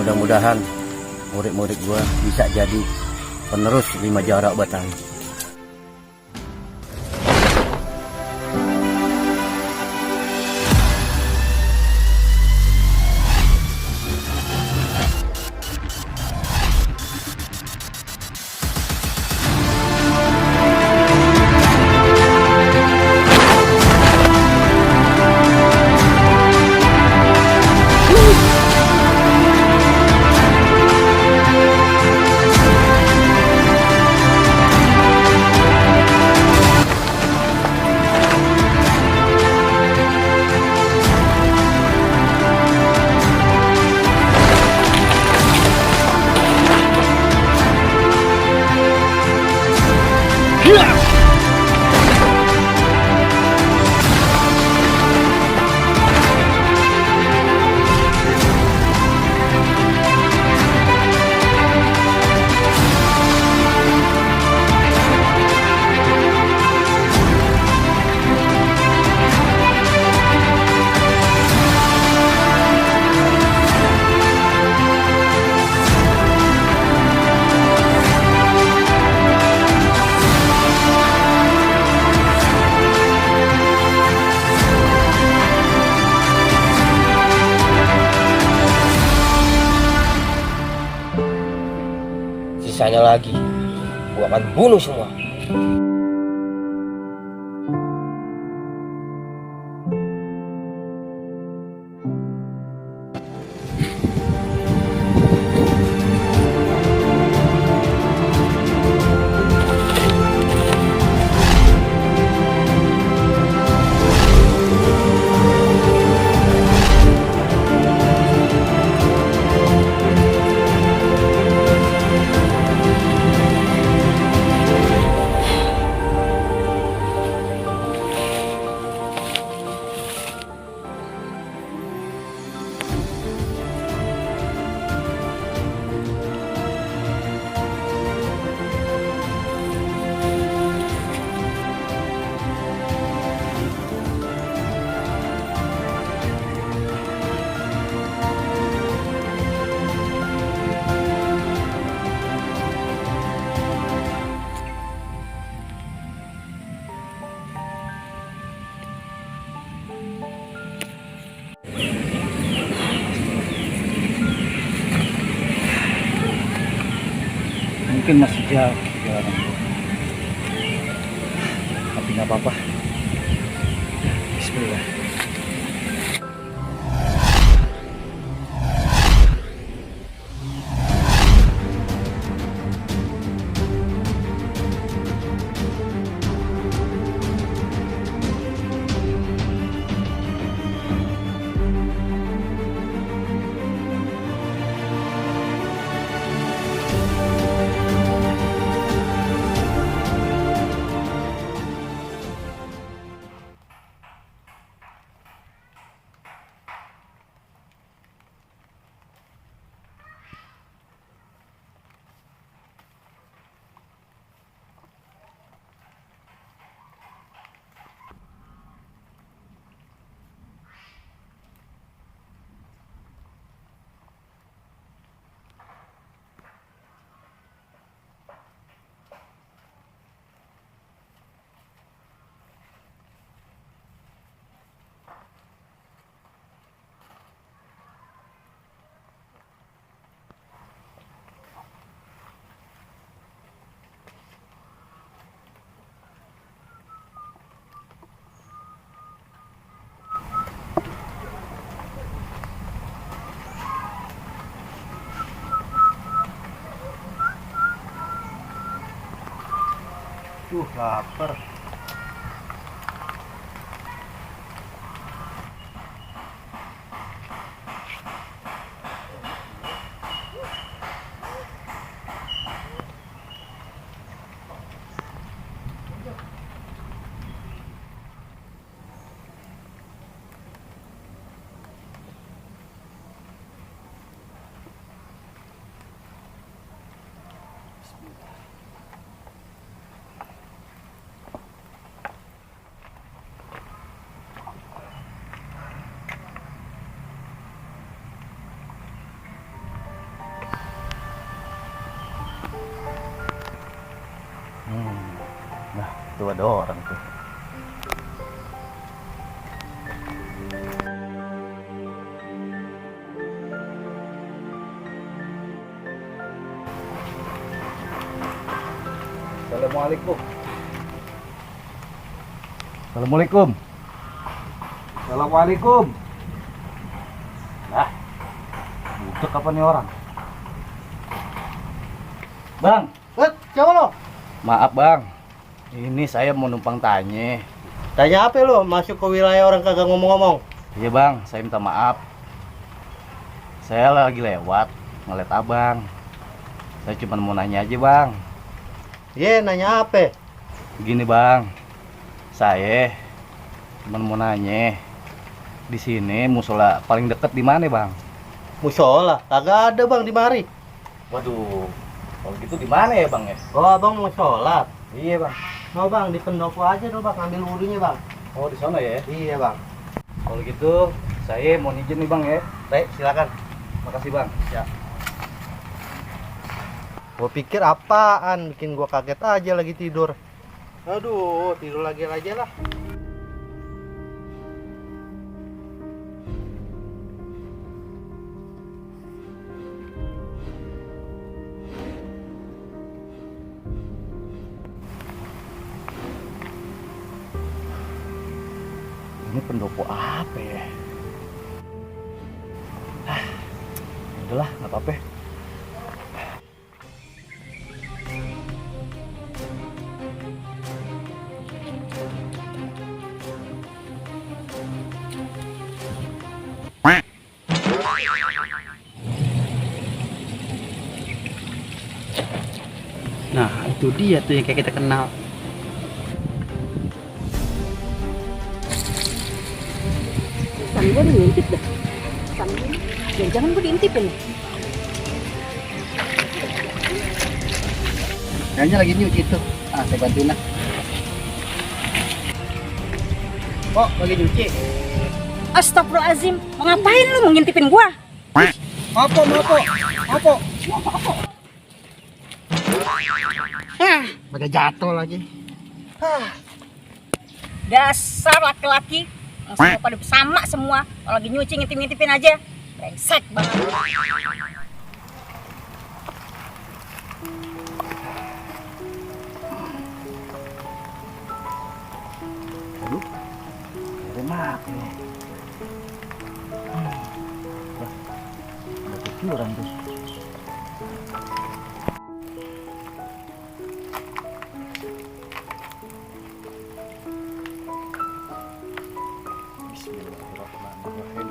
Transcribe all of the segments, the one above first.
mudah-mudahan murid-murid gua bisa jadi penerus lima jarak Betawi. Sisanya lagi, gua akan bunuh semua. Mungkin masih jauh perjalanan gua, tapi nggak apa-apa. Bismillah. Lapar. tuh ada orang tuh. Assalamualaikum. Assalamualaikum. Assalamualaikum. Nah, budak apa nih orang? Bang, Siapa lo? maaf bang. Ini saya mau numpang tanya. Tanya apa lo? Masuk ke wilayah orang kagak ngomong-ngomong. Iya bang, saya minta maaf. Saya lagi lewat ngeliat abang. Saya cuma mau nanya aja bang. Ye, nanya apa? Gini bang, saya cuma mau nanya. Di sini musola paling deket di mana bang? Musola? Kagak ada bang di mari. Waduh, kalau gitu di mana ya bang ya? Oh, abang mau sholat? Iya bang. Oh bang, di pendopo aja dong bang, ambil wudunya bang. Oh di sana ya? Iya bang. Kalau gitu saya mau izin nih bang ya. Baik, silakan. Makasih bang. Ya. Gua pikir apaan, bikin gua kaget aja lagi tidur. Aduh, tidur lagi aja lah. Ini pendopo apa ya? Udahlah, nggak apa-apa. Nah, itu dia tuh yang kayak kita kenal. San gue udah ngintip dah. San gue, jangan gue diintipin. Kayaknya lagi nyuci tuh. Ah, saya bantuin lah. Kok lagi nyuci? Astagfirullahaladzim, mau ngapain lu mau ngintipin gua? Apa? Hah, Pada jatuh lagi. dasar laki-laki, semua pada sama semua. Kalau lagi nyuci ngintip-ngintipin aja, brengsek banget. Aduh, ada mati nih. Ada kecuran tuh. Bismillahirrahmanirrahim.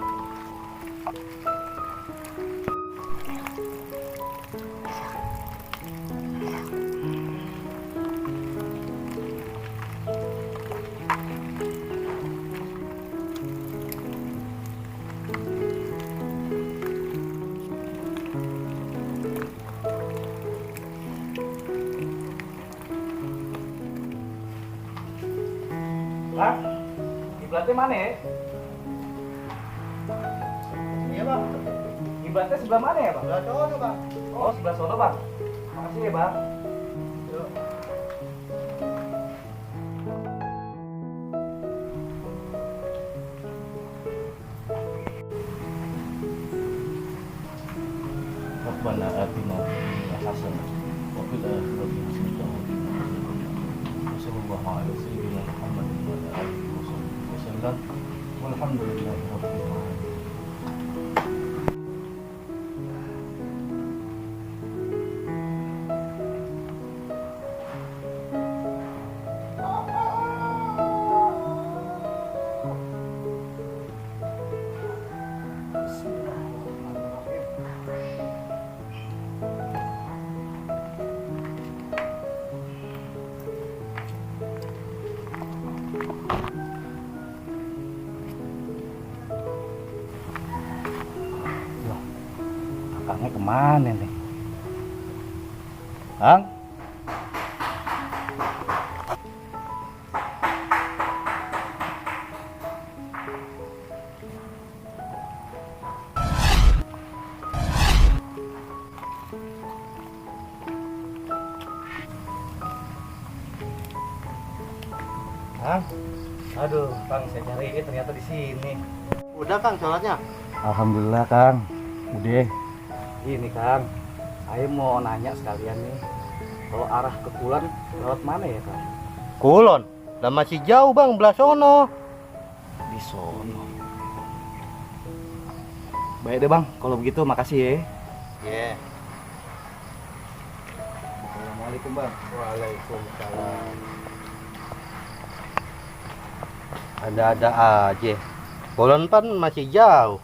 Bang, kiblatnya mana ya? Iya bang. Kiblatnya sebelah mana ya bang? Udah sono bang. Oh sebelah sono bang. Makasih ya bang. Yuk. Rabbana atina fid dunya hasanah wa fil akhirati hasanah wa qina adzabannar. Wassallallahu ala sayyidina Muhammadin wa ala alihi wasallam. Walhamdulillahi rabbil alamin. Kakaknya kemana nih? Bang? Hah? Aduh, Bang, saya cari ternyata di sini. Udah, Kang, sholatnya? Alhamdulillah, Kang. Udah. Ini, Kang. Saya mau nanya sekalian nih. Kalau arah ke Kulon lewat mana ya, Kang? Kulon? Dan masih jauh, Bang, belah sono. Di sono. Baik deh, Bang. Kalau begitu makasih ya. Iya. Assalamualaikum, Bang. Waalaikumsalam. Ada-ada aja. Kulon kan masih jauh.